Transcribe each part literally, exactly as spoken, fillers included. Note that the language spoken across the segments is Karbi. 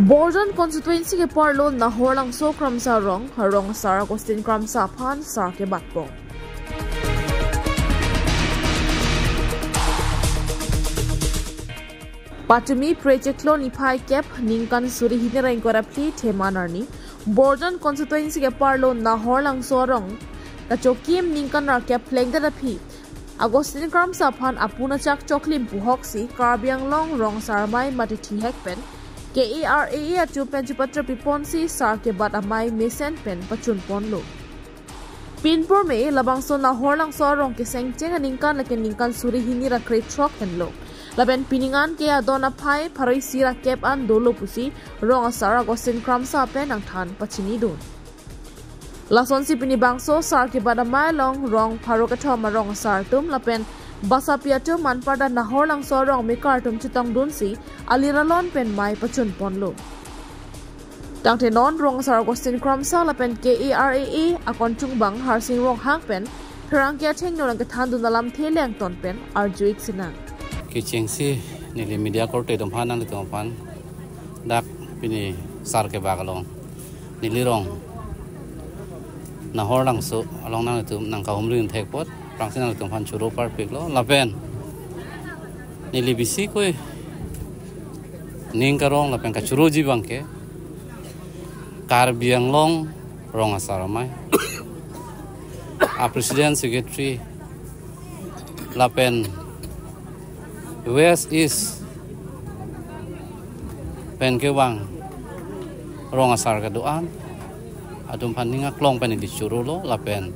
Borjan constituency ke-arlo Nahorlangso Kramsa arong, arong asar Augustine Kramsa aphan sar kebatpon. Patumi Phre chiklo niphai kep, ningkan suri hini ra ingkoi ra phli Theman arni, Borjan constituency ke-arlo Nahorlangso arong kachokim ningkan ra kep plengdet aphi Augustine Kramsa aphan apun achak choklim puhoksi Karbi Anglong Rong Asar Amei mate thihek pen K A R A A atum pen chepatra piponsi sar kebat amei mesen pen pachunponlo. Pinpur me labangso Nahorlangso arong kesengcheng aningkan lake ningkan suri hini ra krethrok henlo. Lapen pining an ke adon aphai pharo isi ra kep an dolo pusi rong asar Augustine Kramsa pen nangthan pachinidun. Lasonsi pini bangso sar kebat amei along rong pharo kethom arong asar atum lapen basapi atum anparta Nahorlangso arong mekar atum chetongdunsi alir alon pen mei pachunponlo. Tangte non rong asar Augustine Kramsa lapen K A R A A akon chungbang Harsing Ronghang pen pherangke athengno nangkethandun alamthe le angton pen arju-ik sinang. Kechengsi neli media korte atum aphan nanglitum aphan dak pini sar kebak along neli rong Nahorlangso along nanglitum nangkahumri un thek apot aphrangsi nanglitum aphan choro parpiklo lapen neli bisi koi ning karong lapen kachoroji abangke Karbi Anglong Rong Asar Amei a president, secretary lapen West East pen kevang rong asar kedo-an atum aphan ning aklong pen neli chorolo lapen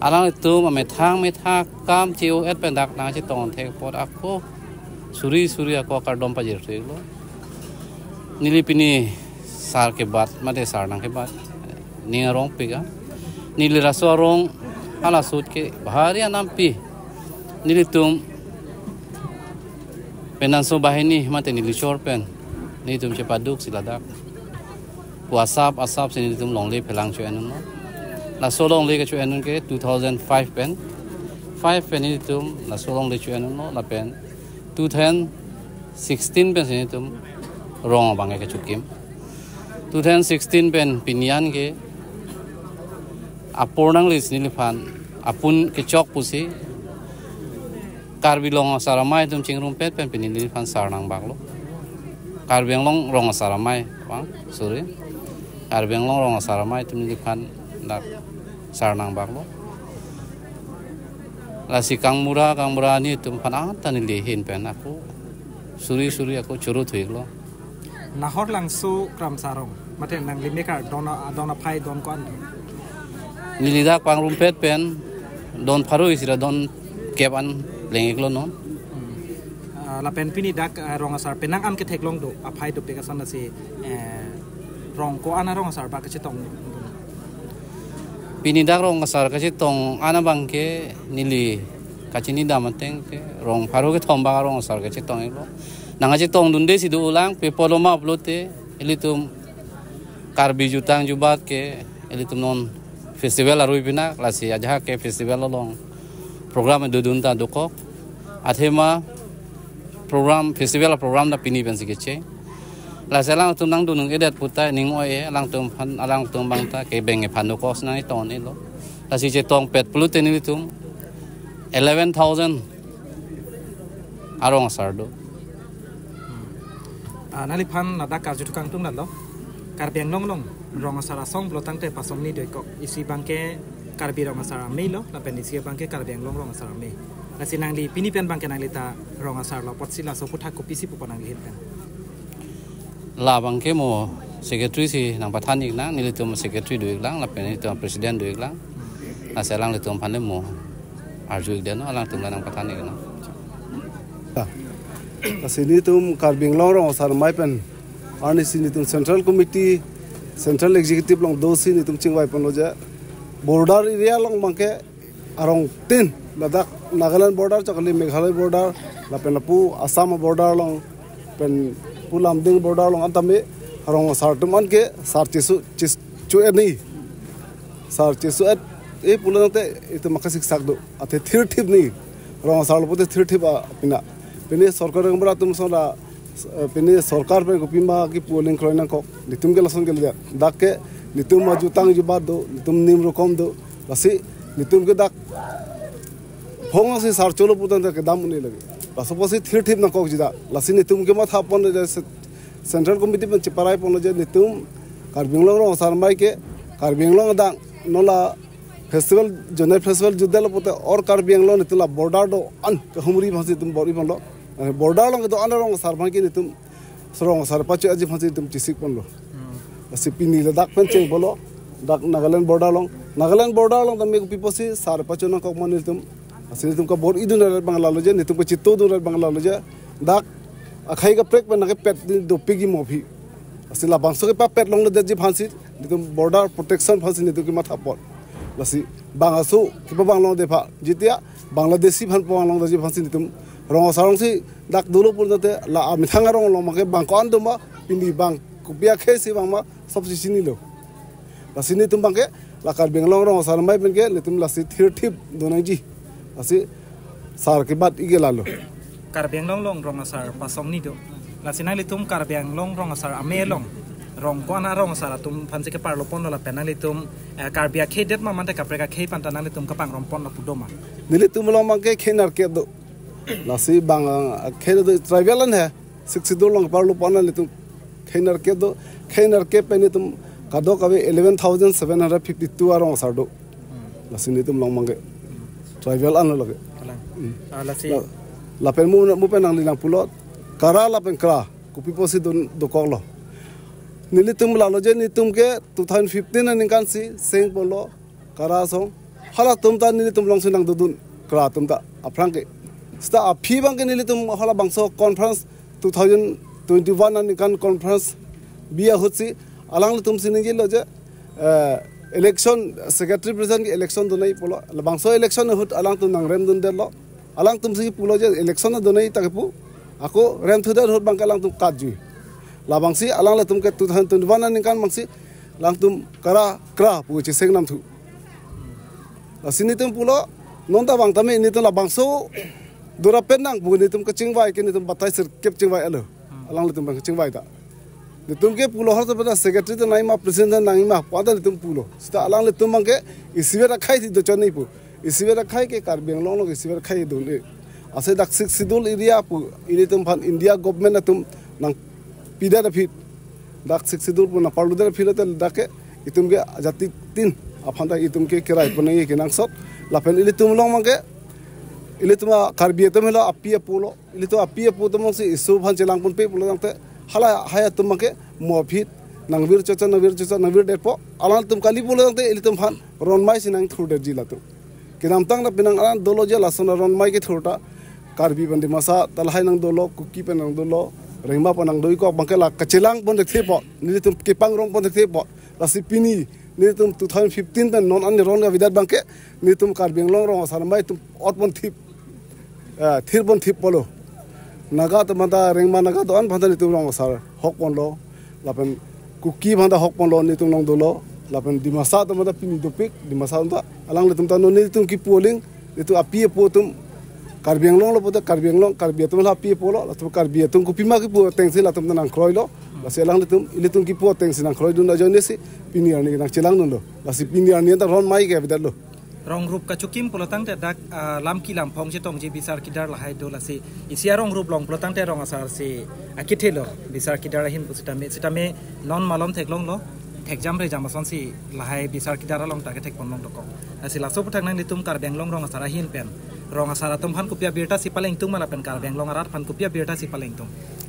alanglitum amethang methang akam che-o-et pen dak nangchetong thek apot ako suri suri ako kardom pajirtheklo. Neli pini sar kebat mate sar nangkebat ning arongpik a, neli laso arong hala sut ke bahari anampi nelitum penanso banghini mate neli chor pen nelitum chepaduksi ladak pu asap asapsi nelitum longle phelang cho-en unlo. Laso longle kecho-en un ke two thousand five pen, five pen nelitum laso longle cho-en unlo lapen two thousand sixteen pensi nelitum rong abangke kechokim. Two thousand sixteen pen pini an ke apor nanglesi neliphan apun kechok pusi Karbi Anglong Rong Asar Amei atum chingrumpet pen pini neliphan sar nangbaklo. Karbi Anglong Rong Asar Amei, bang, sorry. Karbi Anglong Rong Asar Amei atum neliphan dak sar nangbaklo. Lasi kangbura kangbura netum aphan anta neli ahin pen ako suri suri ako choro thu-iklo. Nahorlangso Kramsa arong mate nangli mekar don a-, don aphai don ko-an? Neli dak pangrumpet pen don pharo isi ra don kep an pleng-iklo non. Hmm. Ah, lapen pini dak, ah, rong asar penang an ketheklong do, aphai dopik ason lasi, eh, rong ko-an arong asar ba kachetong? Pini dak rong asar kachetong an abangke neli kachinidam ateng ke rong pharo kethom abang arong asar kachetong-iklo. Nangkachetongdunde si dolang, pi apotlo ma pulote ilitum Karbi jutang jubat ke ilitum non festival arui pinak, lasi ajahak ke festival along program dodun ta dokok. Athema program, festival program ta pini pensi kecheng. Lasi alangtum nangdun-un-edet puta ning oi-e, alangtum aphan, alangtum abang ta kebeng aphan dokok si nangchetong-iklo. Lasi chetongpet pulote nelitum eleven thousand arong asar do. Ah, nangliphan ladak karju tukang atum lalo. Karbi Anglong along rong asar asong pulo tangte pasomni doikok. Isi abangke Karbi Rong Asar Amei lo, lapen isi abangke Karbi Anglong Rong Asar Amei. Lasi nangli pini pen abangke nangli ta rong asar lo apotsi laso aputhak kopisi pupo nangli ahin pen? La abangke mo secretary si nangpathan-iknang, nelitum secretary do-iklang, lapen nelitum president do-iklang. Lasi alanglitum aphan le mo arju-ikdetnon, alangtum la nangpathan-iknang. Lasi nelitum Karbi Anglong Rong Asar Amei pen arnisi nelitum Central Committee, Central Executive along dosi nelitum chingvaiponlo je border area along abangke arong tin, ladak Nagaland border, chakali Meghalaya border, lapen lapu Assam border along, pen pu Lumding border along anta me rong asar atum anke sar chesu, ches-, cho-et ni. Sar chesu-et, e pulo tangte itum maka siksak do. Athe thirthip ni. Rong asar lo pute thirthip a pina. Pini sorkar gaonbura atum ason ra Eh, pini sorkar pen kopima kipu aling kroi nangkok. Netum ke lason keledet. Dak ke netum ajutang jubat do, netum nim rokom do. Lasi netum ke dak phong si sar cholo putan ta kedam un-e lagi. Laso apotsi thirthip nangkokji dak. Lasi netum ke mathapon je se-, Central Committee pen cheparai ponlo je netum Karbi Anglong Rong Asar Amei ke Karbi Anglong adang non la festival, Jonai festival jutdetlo pulote or Karbi Anglong netum la border do-an kehumri aphansi netum bor-i ponlo. Eh, border along kedo-an arong asar aphan ke netum, so rong asar pacho-etji aphansi netum chesik ponlo. Lasi pini ladak pen cheng ponlo, dak Nagaland border along. Nagaland border along tame kopi apotsi sar pacho nangkok ma netum. Lasi netum kabor-idun rat abang lalo je, netum kachitodun rat abang lalo je. Dak akhei kaprek pen nangkepet dopikji mo aphi. Lasi labangso kepapet longledetji aphansi netum border protection aphansi netum kematha apot. Lasi bang aso kepavang longledet apha. Jitia Bangladeshi aphan pavang longledetji aphansi netum rong asar alongsi dak dolo pulote la amethang arong along abang ke bang ko-an do ma, pini bang kopi akhei si vang ma, sob si chinilo. Lasi netum abang ke la Karbi Anglong Rong Asar Amei pen ke netum lasi thirthip do nangji. Lasi sar kebat-i ke lalo. Karbi Anglong along rong asar pasong ni do. Lasi nanglitum Karbi Anglong Rong Asar Amei along rong ko-an arong asar atum aphansi keparlo ponlo lapen nanglitum, eh, Karbi akhei det ma mate kaprek akhei aphanta nanglitum kapangrum ponlo pu do ma? Nelitum along abang ke khei nerkep do. Lasi bang, ah, khei do tribal an he. Sixth Schedule along parlo pon nelitum khei nerkep do, khei nerkep pen netum kadokave eleven thousand seven hundred fifty-two arong asar do. Lasi netum along abang ke tribal anlo lake. Kalang. Hmm. Ah, lasi. La, lapen mu, mu pen nanglilang pulo, Kara lapen Kra, kopi apotsi don dokoklo. Nelitum lalo je netum ke two thousand fifteen aningkan si seng ponlo, Kara asong. Halatum ta nelitum alongsi nangdodun, Kra atum ta aphrang ke. Seta aphi abang ke nelitum halabangso conference two thousand twenty-one aningkan conference bi ahut si alanglitum si ningjelo je, eh, election, secretary president ke election donai pulo. Labangso election ahut alangtum nangremdundetlo. Alangtum si pulo je election donai ta kepu. Ako remthudet ahut abang ke alangtum katji. Labangsi alanglitum ke two thousand twenty-one aningkan abangsi alangtum Kara Kra pu cheseng namthu. Lasi netum pulo, non ta vang tame netum labangso dora pen nang pu netum kachingvai ke netum batai sirkep chingvai alo. Alanglitum abang kachingvai ta. Netum ke pulo har ta pada secretary ta nangji ma, president ta nangji ma, pu ta netum pulo. Seta alanglitum abang ke isivet akhei si dochot nangji pu. Isivet akhei ke Karbi Anglong along isivet akhei do-un-e. Ase dak Sixth Schedule area pu ilitum aphan India government atum nangpidet aphi. Dak Sixth Schedule pu nangparludet aphi lote dak ke itum ke ajatitin aphan ta itum ke kerai pon nangji kenangsot. Lapen ilitum along abang ke ilitum a Karbi atum helo api apo lo. Ilitum api apo atum si isu aphan chelang ponpe pulo tangte hala hai atum abang ke mo aphi nangvir chocha, nangvir chocha, nangvirdetpo. Alangtum kali pulo tangte ilitum aphan ronmai si nangthurdetji latum. Kedamtang ta penang aran dolo je lason aron mai kethur ta Karbi pen Dimasa ta lahai nangdolo, Kuki pen nangdolo, Rengma pen nangdo-ik kok abang ke la kachelang pon thekthepo, nelitum kepangrum pon thekthepo. Lasi pini nelitum two thousand fifteen pen non an ron avedet abang ke nelitum Karbi Anglong Rong Asar Amei atum ot pon thip, eh, thir pon thip pulo. Naga atum ta Rengma Naga do-an aphan ta nelitum rong asar hok ponlo. Lapen Kuki aphan ta hok ponlo, nelitum along dolo. Lapen Dimasa atum ta pini dopik, Dimasa atum ta alanglitum ta non nelitum kipu aling, nelitum api apo atum Karbi Anglong lo pulote Karbi Anglong, Karbi atum la api apo lo, latum Karbi atum kopima kipu ateng si latum ta nangkroilo. Lasi alanglitum, ilitum kipu ateng si nangkroidun ajoine si pini arni nangchelangdunlo. Lasi pini arni ta ron mai ke avedet lo. Rong rup kachokim pulo tangte dak, ah, lam ki lam phong chetongji bisar kidar lahai do, lasi isi arong rup along pulo tangte rong asar si akethe lo bisar kidar ahin pu sitame, sitame non malom theklonglo, thekjam rejam asonsi lahai bisar kidar along ta kethek pon long dokok. Lasi laso aphuthak nanglitum Karbi Anglong Rong Asar ahin pen rong asar atum aphan kopi abirta si palengtung ma lapen Karbi Anglong arat aphan kopi abirta si palengtung?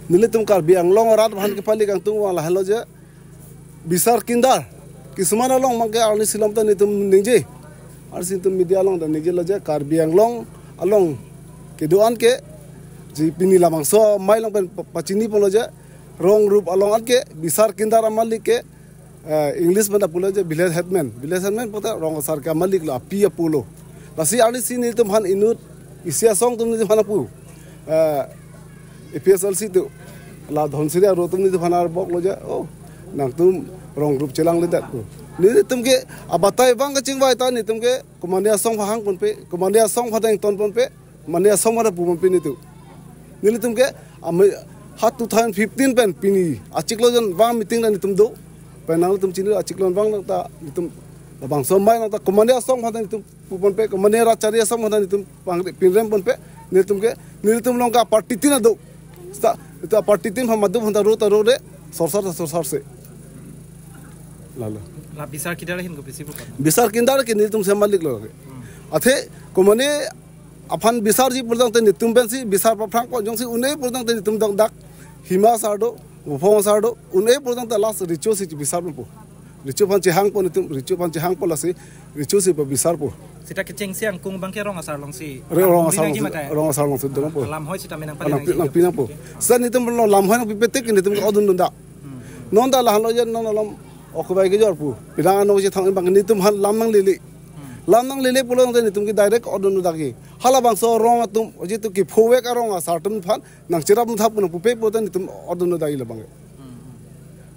Nelitum Karbi Anglong arat aphan kepalengtung abang lahelo je bisar kidar. Kisuman along abang ke arnisi alam ta nelitum ningje. Arnisi netum media along ta ningjelo je Karbi Anglong along kedo-an ke, je pini labangso amei along pen pa-, pachini ponlo je rong rup along an ke bisar kidar amalik ke, eh, English pen ta pulo je village headman. Village headman pulote rong asar ke amalik lo, api apo lo. Lasi arnisi nelitum aphan inut isi asong atum nelitum aphan pu, eh, A P H L C atum, la Dhansiri aro atum nelitum aphan arboklo je, oh, nangtum rong rup chelangledet pu. Nelitum ke abatai abang kachingvai ta nelitum ke komatne asong aphan hang ponpe, komatne asong aphan ta ington ponpe, mane asong aphan ta pu ponpe nelitum. Nelitum ke ame-, Ha two thousand fifteen pen pini achiklo jon vang meeting ta netum do. Pen nangtum chini achiklo vang nang ta netum labangso amei nang ta komane asong aphan ta netum puponpe, komane rachari asong aphan ta netum pangre pinrem ponpe, netum ke, netum along ke party tin ado. Seta, itu party tin aphan madu aphan ta ro ta ro re, sorsar ta sorsarse. Lalo. La bisar kedar ahin kopisi pu kona? Bisar kedar ke netum si maliklo ke. Athe komane aphan bisarji pulo tangte netum pensi bisar paphrang ko jongsi un-e pulo tangte netum dak dak hima asar do, buphong asar do, un-e pulo tangte last Recho si bisar ponpo. Recho aphan chehangpo netum, Recho aphan chehangpo lasi, Recho si pabisarpo. Seta kechengsi angkung abang ke rong asar alongsi. Re-, rong angkung asar lagi alongsi, matai. Rong asar alongsi dongpo. Lamhoi seta menang pali nang pi-, nangsi. Nang pinangpo. Seta netum lo lamhoi nangpipe tik netum ke odun dundak. Hmm. Non ta lahan lo jen non alam okobai kejor pu. Pidang ano je thang bang netum aphan lam nanglele. Hmm. Lam nanglele pulo tangte netum ke direct odun dundak ke. Halabangso rong atum, oje tu ke phovek arong asar atum aphan nangcherap thap nangpupe pulote netum odun dundak labang ke.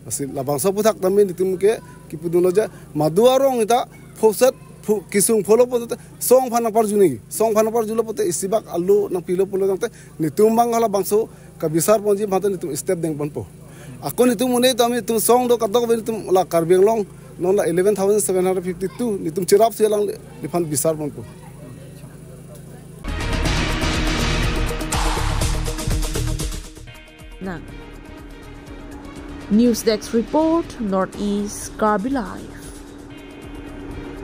Lasi labangso aphuthak tame netum ke kipudunlo je madu arong ta phoset phu-, kesung pholo pulote song aphan nangparjuni, song aphan nangparjulo pulote isibak alo nangpilo pulo tangte netum abang halabangso kabisar ponji aphan ta netum step deng ponpo. Ako netum un-e tame netum song do kadokave netum la Karbi Anglong non la eleven thousand seven hundred fifty-two netum cherapsi alangliphan bisar ponpo. Nang. News Desk Report, Northeast Karbi Live.